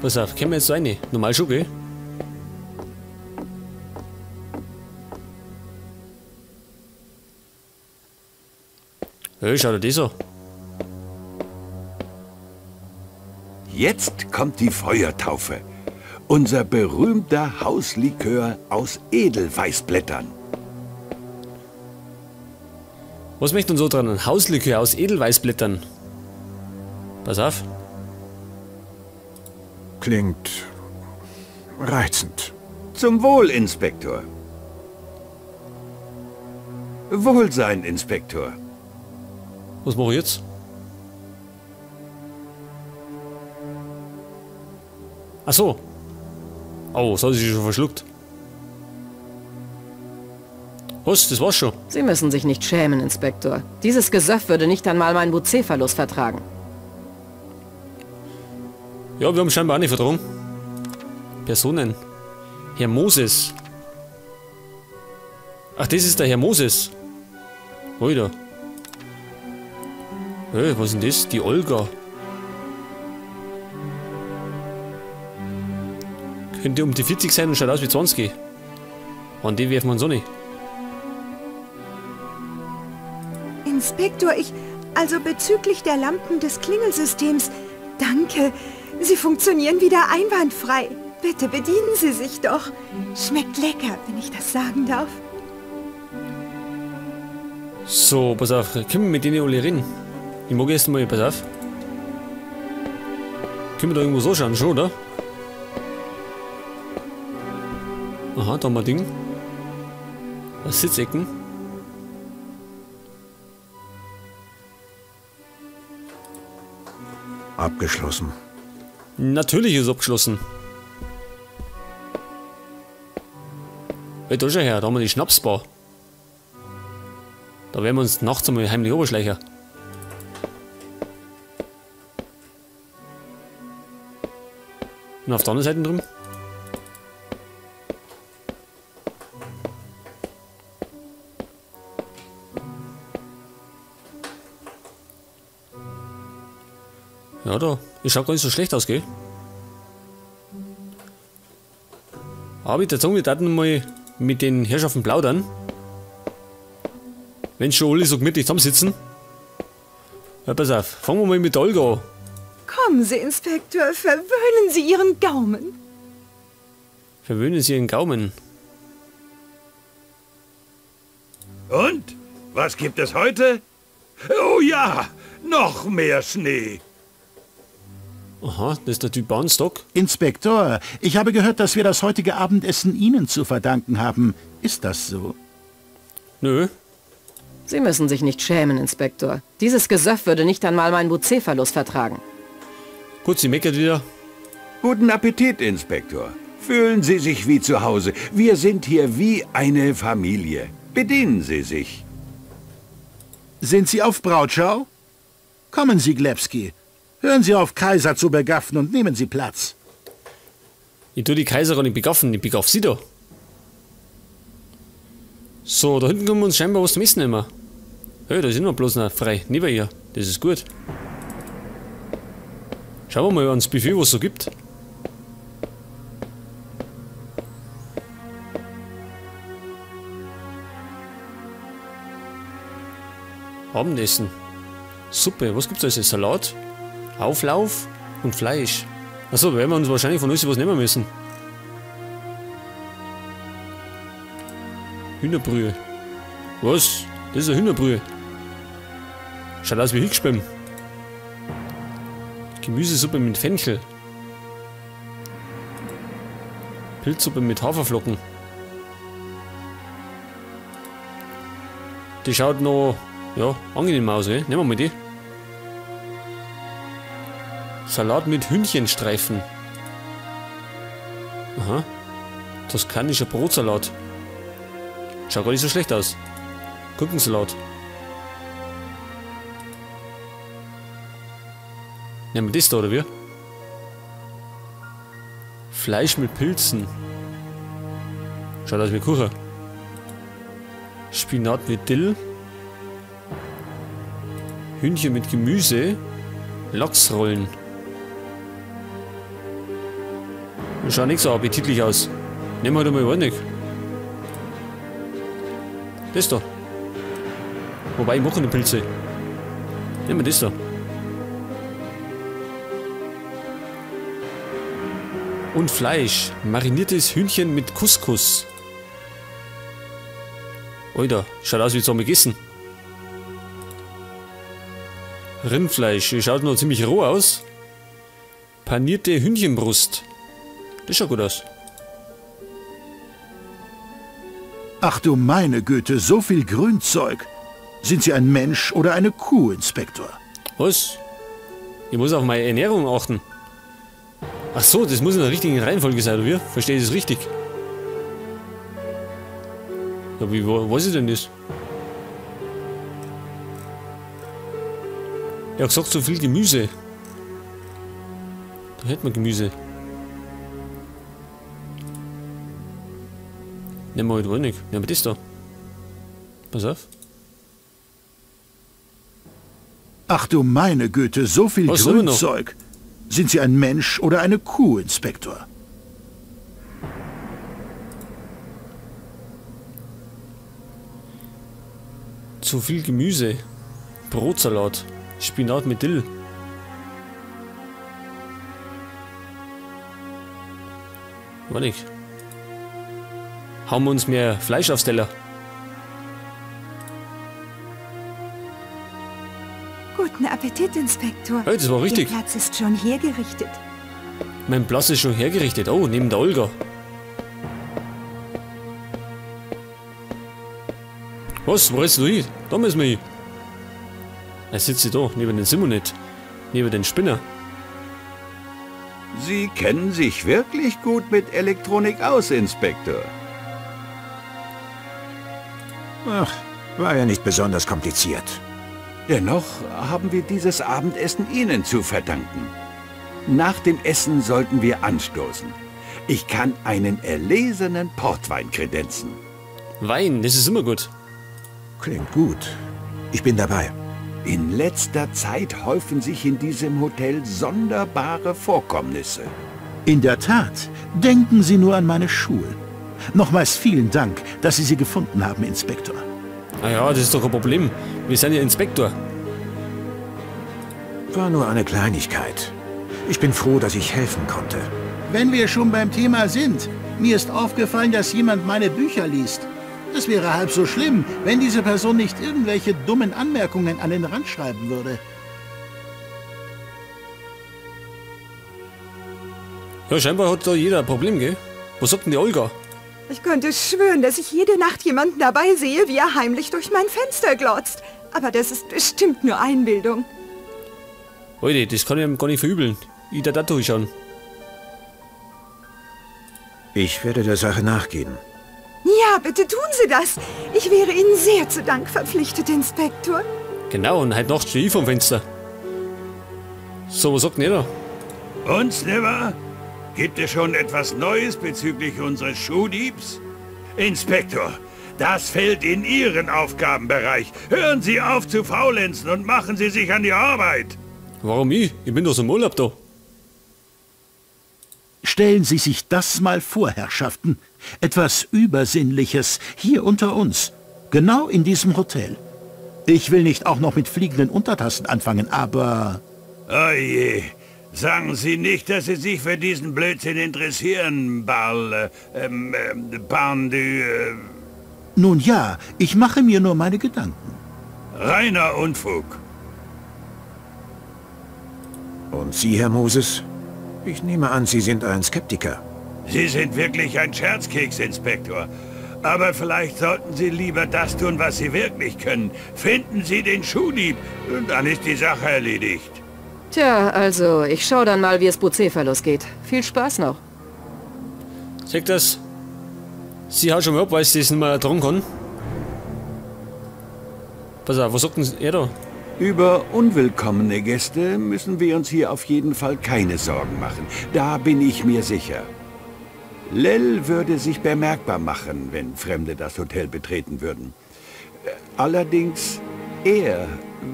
Pass auf, können wir jetzt rein? Normal schon, gell? Hey, schau dir das an. Jetzt kommt die Feuertaufe. Unser berühmter Hauslikör aus Edelweißblättern. Was möchte uns so dran? Ein Hauslikör aus Edelweißblättern. Pass auf. Klingt reizend. Zum Wohl, Inspektor. Wohlsein, Inspektor. Was mache ich jetzt? Ach so. Oh, das hat sich schon verschluckt. Was? Das war's schon. Sie müssen sich nicht schämen, Inspektor. Dieses Gesöff würde nicht einmal meinen Bucephalus vertragen. Ja, wir haben scheinbar auch nicht vertragen. Personen. Herr Moses. Ach, das ist der Herr Moses. Alter. Hey, was ist denn das? Die Olga. Könnte um die 40 sein und schaut aus wie 20. An die werfen wir uns auch nicht. Inspektor, also bezüglich der Lampen des Klingelsystems. Danke. Sie funktionieren wieder einwandfrei. Bitte bedienen Sie sich doch. Schmeckt lecker, wenn ich das sagen darf. So, pass auf. Können wir mit denen alle reden? Ich mag erst mal, pass auf. Können wir da irgendwo so schauen, schon, oder? Aha, da haben wir ein Ding. Das Sitzecken. Abgeschlossen. Natürlich ist abgeschlossen. Hey, da schau her, da haben wir die Schnapsbar. Da werden wir uns nachts einmal heimlich oberschleichen. Und auf der anderen Seite drüben? Ja, da. Ich schaut gar nicht so schlecht aus, gell? Aber ich würde sagen, wir taten mal mit den Herrschaften plaudern. Wenn schon alle so gemütlich zusammensitzen. Ja, pass auf, fangen wir mal mit der Olga an. Kommen Sie, Inspektor, verwöhnen Sie Ihren Gaumen. Verwöhnen Sie Ihren Gaumen. Und? Was gibt es heute? Oh ja, noch mehr Schnee. Aha, das ist der Typ Bahnstock. Inspektor, ich habe gehört, dass wir das heutige Abendessen Ihnen zu verdanken haben. Ist das so? Nö. Sie müssen sich nicht schämen, Inspektor. Dieses Gesöff würde nicht einmal mein Bucephalus vertragen. Gut, sie meckert wieder. Guten Appetit, Inspektor. Fühlen Sie sich wie zu Hause. Wir sind hier wie eine Familie. Bedienen Sie sich. Sind Sie auf Brautschau? Kommen Sie, Glebski. Hören Sie auf, Kaiser zu begaffen und nehmen Sie Platz. Ich tue die Kaiser gar nicht begaffen, ich begaff sie da. So, da hinten können wir uns scheinbar was zum Essen nehmen. Hey, da sind wir bloß noch frei, neben ihr. Das ist gut. Schauen wir mal ans Buffet, was es so gibt. Abendessen. Suppe, was gibt's da? Salat, Auflauf und Fleisch. Achso, werden wir uns wahrscheinlich von uns was nehmen müssen. Hühnerbrühe. Was? Das ist eine Hühnerbrühe. Schaut aus wie Hickspem. Gemüsesuppe mit Fenchel. Pilzsuppe mit Haferflocken. Die schaut noch, ja, angenehm aus, ey. Nehmen wir mal die. Salat mit Hühnchenstreifen. Aha. Toskanischer Brotsalat. Schaut gar nicht so schlecht aus. Gurkensalat. Nehmen wir das da, oder wie? Fleisch mit Pilzen. Schaut aus wie Kuchen. Spinat mit Dill. Hühnchen mit Gemüse. Lachsrollen. Das schaut nicht so appetitlich aus. Nehmen wir halt mal nicht. Das da. Wobei, ich mache keine Pilze. Nehmen wir das da. Und Fleisch. Mariniertes Hühnchen mit Couscous. Alter, schaut aus wie zum gegessen. Rindfleisch. Schaut noch ziemlich roh aus. Panierte Hühnchenbrust. Das schaut gut aus. Ach du meine Güte, so viel Grünzeug. Sind Sie ein Mensch oder eine Kuh, Inspektor? Was? Ich muss auf meine Ernährung achten. Ach so, das muss in der richtigen Reihenfolge sein, oder wie? Verstehe ich das richtig? Ja, wie weiß ich denn das? Er hat gesagt, so viel Gemüse. Da hätten wir Gemüse. Nehmen wir halt wohl nicht. Nehmen wir das da. Pass auf. Ach du meine Güte, so viel Grünzeug. Sind Sie ein Mensch oder eine Kuh, Inspektor? Zu viel Gemüse. Brotsalat. Spinat mit Dill. War nicht. Hauen wir uns mehr Fleisch aufs Teller. Guten Appetit, Inspektor. Hey, das war richtig. Ihr Platz ist schon hergerichtet. Mein Platz ist schon hergerichtet. Oh, neben der Olga. Was? Wo ist du hin? Da müssen wir hin. Er sitzt sie da, neben den Simonet. Neben den Spinner. Sie kennen sich wirklich gut mit Elektronik aus, Inspektor. Ach, war ja nicht besonders kompliziert. Dennoch haben wir dieses Abendessen Ihnen zu verdanken. Nach dem Essen sollten wir anstoßen. Ich kann einen erlesenen Portwein kredenzen. Wein, das ist immer gut. Klingt gut. Ich bin dabei. In letzter Zeit häufen sich in diesem Hotel sonderbare Vorkommnisse. In der Tat. Denken Sie nur an meine Schuhe. Nochmals vielen Dank, dass Sie sie gefunden haben, Inspektor. Ah ja, das ist doch kein Problem. Wir sind ja Inspektor. War nur eine Kleinigkeit. Ich bin froh, dass ich helfen konnte. Wenn wir schon beim Thema sind, mir ist aufgefallen, dass jemand meine Bücher liest. Das wäre halb so schlimm, wenn diese Person nicht irgendwelche dummen Anmerkungen an den Rand schreiben würde. Ja, scheinbar hat da jeder ein Problem, gell? Was sagt denn die Olga? Ich könnte schwören, dass ich jede Nacht jemanden dabei sehe, wie er heimlich durch mein Fenster glotzt. Aber das ist bestimmt nur Einbildung. Leute, das kann ich ihm gar nicht verübeln. Ich da durchschauen. Ich werde der Sache nachgehen. Ja, bitte tun Sie das. Ich wäre Ihnen sehr zu Dank verpflichtet, Inspektor. Genau, und heute Nacht stehe ich vom Fenster. So, was sagt denn jeder? Und, Snibber? Gibt es schon etwas Neues bezüglich unseres Schuhdiebs? Inspektor, das fällt in Ihren Aufgabenbereich. Hören Sie auf zu faulenzen und machen Sie sich an die Arbeit. Warum ich? Ich bin doch so im Urlaub da. Stellen Sie sich das mal vor, Herrschaften. Etwas Übersinnliches, hier unter uns. Genau in diesem Hotel. Ich will nicht auch noch mit fliegenden Untertassen anfangen, aber... Oh je. Sagen Sie nicht, dass Sie sich für diesen Blödsinn interessieren, Barndu... Nun ja, ich mache mir nur meine Gedanken. Reiner Unfug. Und Sie, Herr Moses? Ich nehme an, Sie sind ein Skeptiker. Sie sind wirklich ein Scherzkeks, Inspektor. Aber vielleicht sollten Sie lieber das tun, was Sie wirklich können. Finden Sie den Schuhdieb, und dann ist die Sache erledigt. Tja, also, ich schau dann mal, wie es Bucephalus geht. Viel Spaß noch. Seht das? Sie haut schon mal ab, weil sie das nicht mehr ertragen kann. Pass auf, was sagt denn er da? Über unwillkommene Gäste müssen wir uns hier auf jeden Fall keine Sorgen machen. Da bin ich mir sicher. Lell würde sich bemerkbar machen, wenn Fremde das Hotel betreten würden. Allerdings, er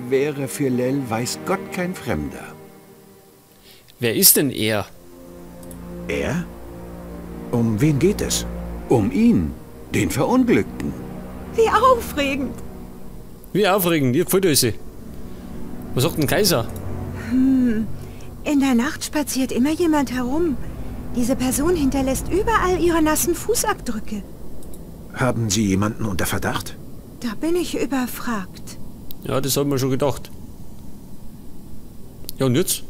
wäre für Lell weiß Gott kein Fremder. Wer ist denn er? Er? Um wen geht es? Um ihn, den Verunglückten. Wie aufregend. Wie aufregend, ihr gefällt euch. Was sagt denn Kaiser? In der Nacht spaziert immer jemand herum. Diese Person hinterlässt überall ihre nassen Fußabdrücke. Haben Sie jemanden unter Verdacht? Da bin ich überfragt. Ja, das haben wir schon gedacht. Ja, und jetzt?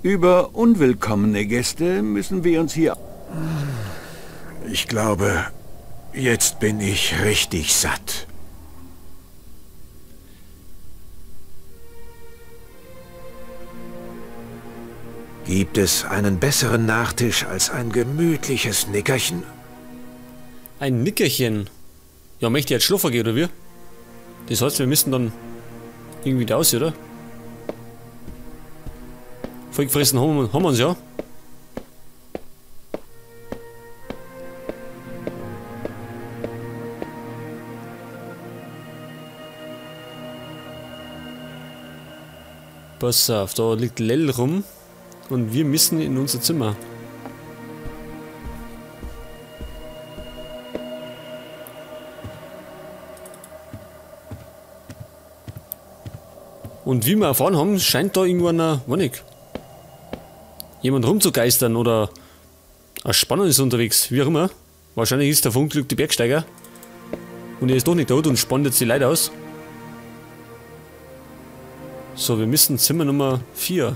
Über unwillkommene Gäste müssen wir uns hier... Ich glaube, jetzt bin ich richtig satt. Gibt es einen besseren Nachtisch als ein gemütliches Nickerchen? Ein Nickerchen? Ja, möchte ich jetzt schlafen gehen, oder wie? Das heißt, wir müssen dann irgendwie da raus, oder? Vollgefressen haben wir uns ja. Pass auf, da liegt Lell rum. Und wir müssen in unser Zimmer. Und wie wir erfahren haben, scheint da irgendwann ein, weiß nicht, jemand rumzugeistern oder ein Spannung ist unterwegs, wie auch immer. Wahrscheinlich ist der verunglückte Bergsteiger. Und er ist doch nicht tot und spannt jetzt die Leute aus. So, wir müssen Zimmer Nummer 4.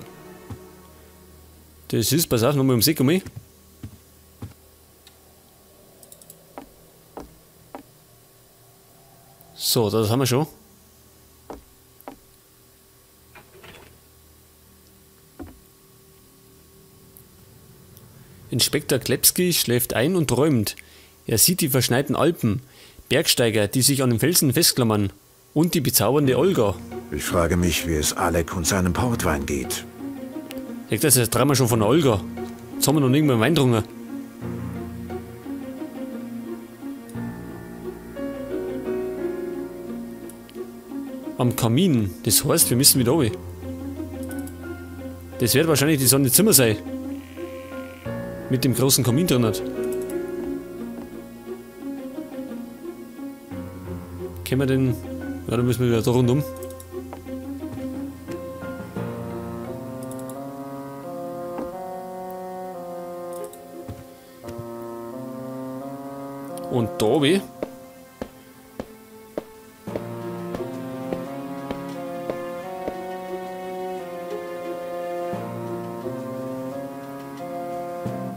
Das ist, pass auf, nochmal ums Eck um mich. So, das haben wir schon. Inspektor Klepski schläft ein und träumt. Er sieht die verschneiten Alpen, Bergsteiger, die sich an den Felsen festklammern, und die bezaubernde Olga. Ich frage mich, wie es Alec und seinem Portwein geht. Das ist dreimal schon von der Olga. Jetzt haben wir noch nirgendwo Wein getrunken. Am Kamin. Das heißt, wir müssen wieder runter. Das wird wahrscheinlich das andere Zimmer sein. Mit dem großen Kamin drin hat. Können wir den... Ja, da müssen wir wieder da rundum. Und da oben.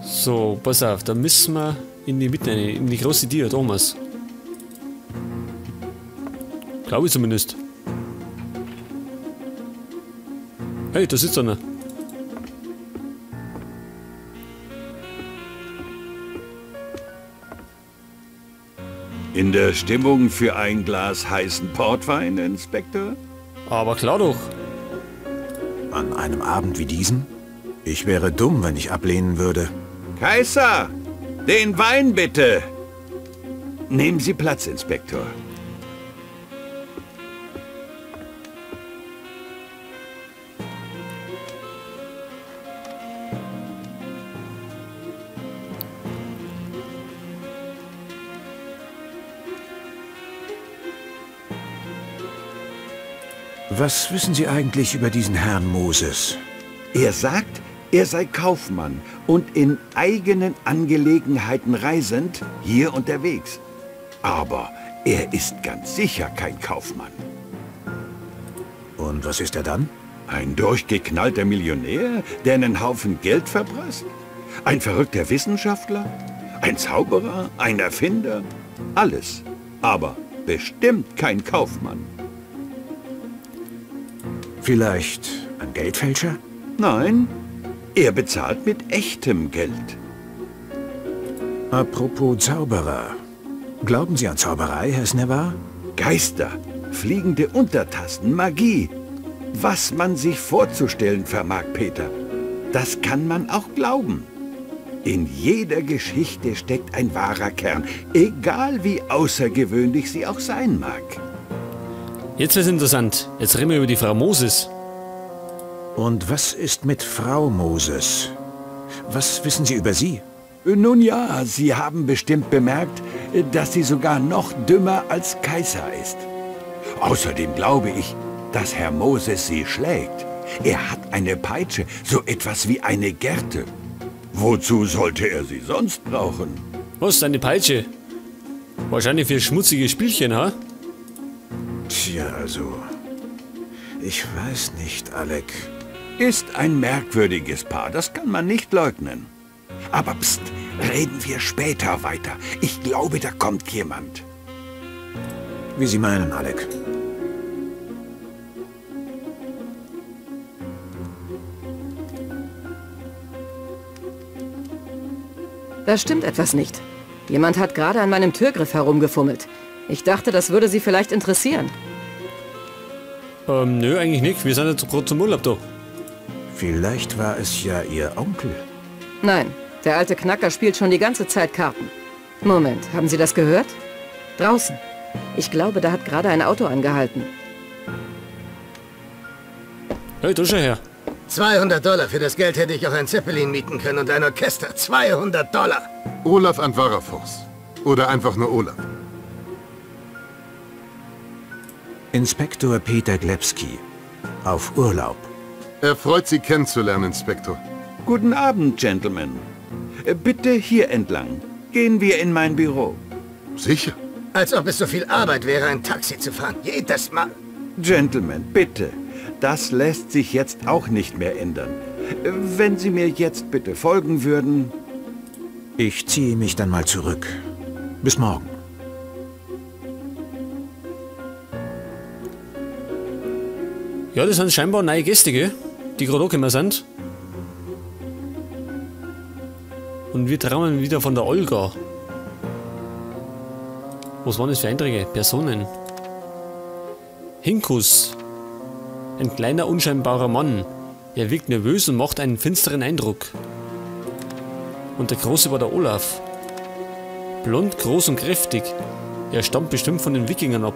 So, pass auf, da müssen wir in die Mitte, in die große Tür, da haben wir's. Glaube ich zumindest. Hey, da sitzt einer. In der Stimmung für ein Glas heißen Portwein, Inspektor? Aber klar doch. An einem Abend wie diesem? Ich wäre dumm, wenn ich ablehnen würde. Kaiser, den Wein bitte! Nehmen Sie Platz, Inspektor. Was wissen Sie eigentlich über diesen Herrn Moses? Er sagt, er sei Kaufmann und in eigenen Angelegenheiten reisend hier unterwegs. Aber er ist ganz sicher kein Kaufmann. Und was ist er dann? Ein durchgeknallter Millionär, der einen Haufen Geld verprasst? Ein verrückter Wissenschaftler? Ein Zauberer? Ein Erfinder? Alles. Aber bestimmt kein Kaufmann. Vielleicht ein Geldfälscher? Nein, er bezahlt mit echtem Geld. Apropos Zauberer. Glauben Sie an Zauberei, Herr Snevar? Geister, fliegende Untertassen, Magie. Was man sich vorzustellen vermag, Peter, das kann man auch glauben. In jeder Geschichte steckt ein wahrer Kern, egal wie außergewöhnlich sie auch sein mag. Jetzt wird's interessant. Jetzt reden wir über die Frau Moses. Und was ist mit Frau Moses? Was wissen Sie über sie? Nun ja, Sie haben bestimmt bemerkt, dass sie sogar noch dümmer als Kaiser ist. Außerdem glaube ich, dass Herr Moses sie schlägt. Er hat eine Peitsche, so etwas wie eine Gerte. Wozu sollte er sie sonst brauchen? Was, eine Peitsche? Wahrscheinlich für schmutzige Spielchen, ha? Tja, also... Ich weiß nicht, Alec. Ist ein merkwürdiges Paar, das kann man nicht leugnen. Aber pst, reden wir später weiter. Ich glaube, da kommt jemand. Wie Sie meinen, Alec. Da stimmt etwas nicht. Jemand hat gerade an meinem Türgriff herumgefummelt. Ich dachte, das würde Sie vielleicht interessieren. Nö, eigentlich nicht. Wir sind jetzt gerade zum Urlaub da. Vielleicht war es ja Ihr Onkel. Nein, der alte Knacker spielt schon die ganze Zeit Karten. Moment, haben Sie das gehört? Draußen. Ich glaube, da hat gerade ein Auto angehalten. Hey, da schau her. $200. Für das Geld hätte ich auch ein Zeppelin mieten können und ein Orchester. $200. Olaf Andvarafors. Oder einfach nur Olaf. Inspektor Peter Glebski. Auf Urlaub. Er freut Sie kennenzulernen, Inspektor. Guten Abend, Gentlemen. Bitte hier entlang. Gehen wir in mein Büro. Sicher. Als ob es so viel Arbeit wäre, ein Taxi zu fahren. Jedes Mal. Gentlemen, bitte. Das lässt sich jetzt auch nicht mehr ändern. Wenn Sie mir jetzt bitte folgen würden... Ich ziehe mich dann mal zurück. Bis morgen. Ja, das sind scheinbar neue Gäste, gell? Die gerade angekommen sind. Und wir träumen wieder von der Olga. Was waren das für Einträge? Personen. Hinkus. Ein kleiner, unscheinbarer Mann. Er wirkt nervös und macht einen finsteren Eindruck. Und der Große war der Olaf. Blond, groß und kräftig. Er stammt bestimmt von den Wikingern ab.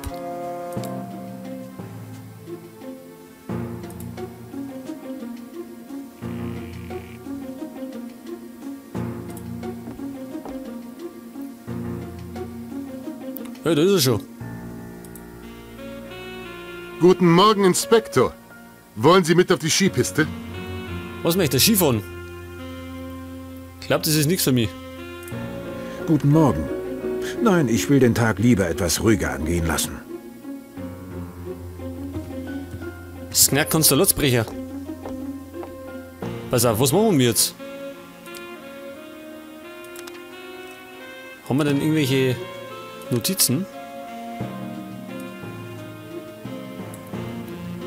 Ja, da ist er schon. Guten Morgen, Inspektor. Wollen Sie mit auf die Skipiste? Was möchte der Skifahren? Ich glaube, das ist nichts für mich. Guten Morgen. Nein, ich will den Tag lieber etwas ruhiger angehen lassen. Snack Konstellationsbrecher. Pass auf, was machen wir jetzt? Haben wir denn irgendwelche Notizen?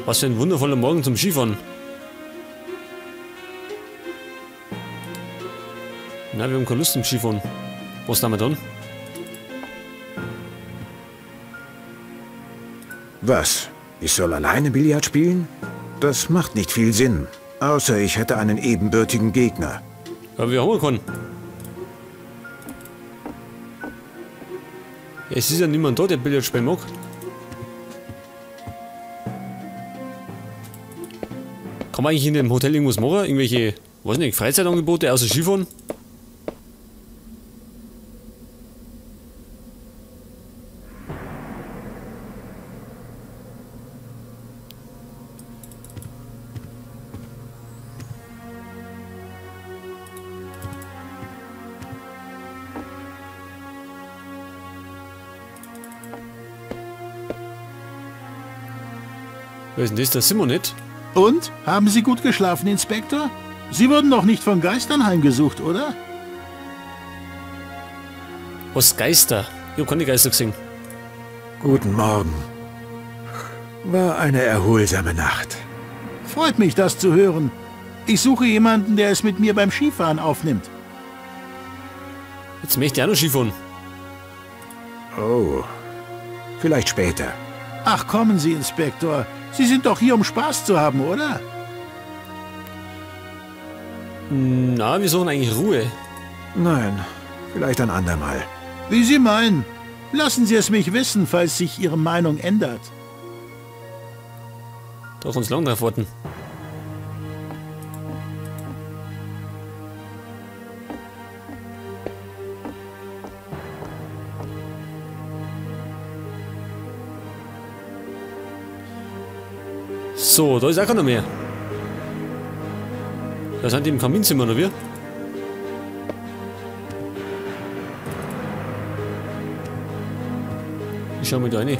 Was für ein wundervoller Morgen zum Skifahren. Na, wir haben keine Lust zum Skifahren. Was tun wir dann? Was? Ich soll alleine Billard spielen? Das macht nicht viel Sinn. Außer ich hätte einen ebenbürtigen Gegner. Aber wir haben keinen. Es ist ja niemand da, der Billard spielen mag. Kann man eigentlich in dem Hotel irgendwas machen? Irgendwelche, weiß nicht, Freizeitangebote außer Skifahren? Wer ist denn das? Das sind wir nicht. Und? Haben Sie gut geschlafen, Inspektor? Sie wurden doch nicht von Geistern heimgesucht, oder? Was Geister? Ich hab keine Geister gesehen. Guten Morgen. War eine erholsame Nacht. Freut mich, das zu hören. Ich suche jemanden, der es mit mir beim Skifahren aufnimmt. Jetzt möchte ich auch noch Skifahren. Oh, vielleicht später. Ach, kommen Sie, Inspektor. Sie sind doch hier, um Spaß zu haben, oder? Na, wir suchen eigentlich Ruhe. Nein, vielleicht ein andermal. Wie Sie meinen. Lassen Sie es mich wissen, falls sich Ihre Meinung ändert. Doch uns lang drauf warten. So, da ist auch keiner mehr. Da sind die im Kaminzimmer, oder wie? Ich schau mal da rein.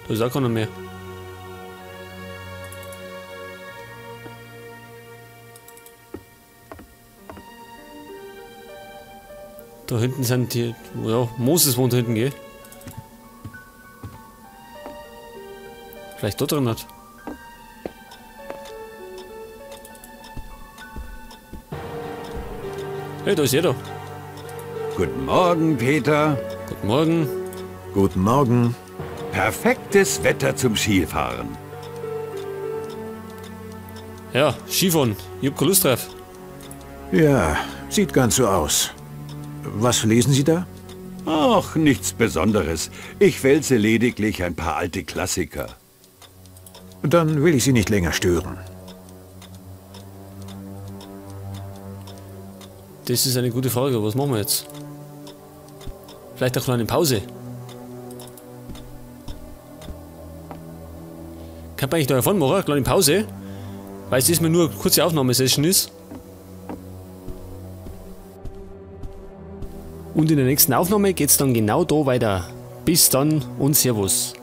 Da ist auch keiner mehr. Da hinten sind die... Ja, Moses wohnt da hinten, gell? Vielleicht dort drin hat. Hey, da ist jeder. Guten Morgen, Peter. Guten Morgen. Guten Morgen. Perfektes Wetter zum Skifahren. Ja, Skifahren. Ich hab keine Lust drauf. Ja, sieht ganz so aus. Was lesen Sie da? Ach, nichts Besonderes. Ich wälze lediglich ein paar alte Klassiker. Dann will ich Sie nicht länger stören. Das ist eine gute Frage. Was machen wir jetzt? Vielleicht auch noch eine Pause. Kann man eigentlich noch davon machen? Eine kleine Pause? Weil es diesmal nur eine kurze Aufnahmesession ist. Und in der nächsten Aufnahme geht's dann genau da weiter. Bis dann und Servus.